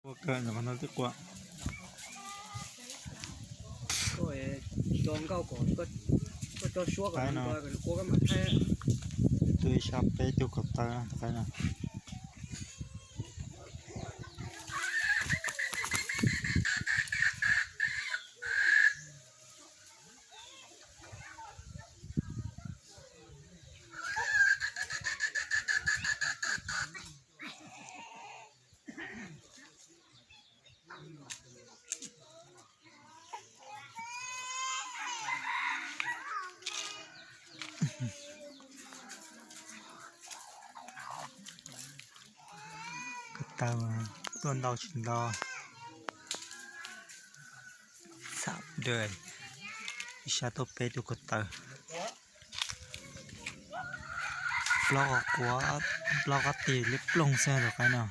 Qua kawg, qhov no twb qua. Qaib no, tua ib sab peb tug ko taw tus qaib no. Ko taw tuaj ntau tsis ntau. Txham dawj, ib sab tuaj peb tug ko taw. Plaub qhov quav, plaub qab tig liab ploog xwb tus qaib no.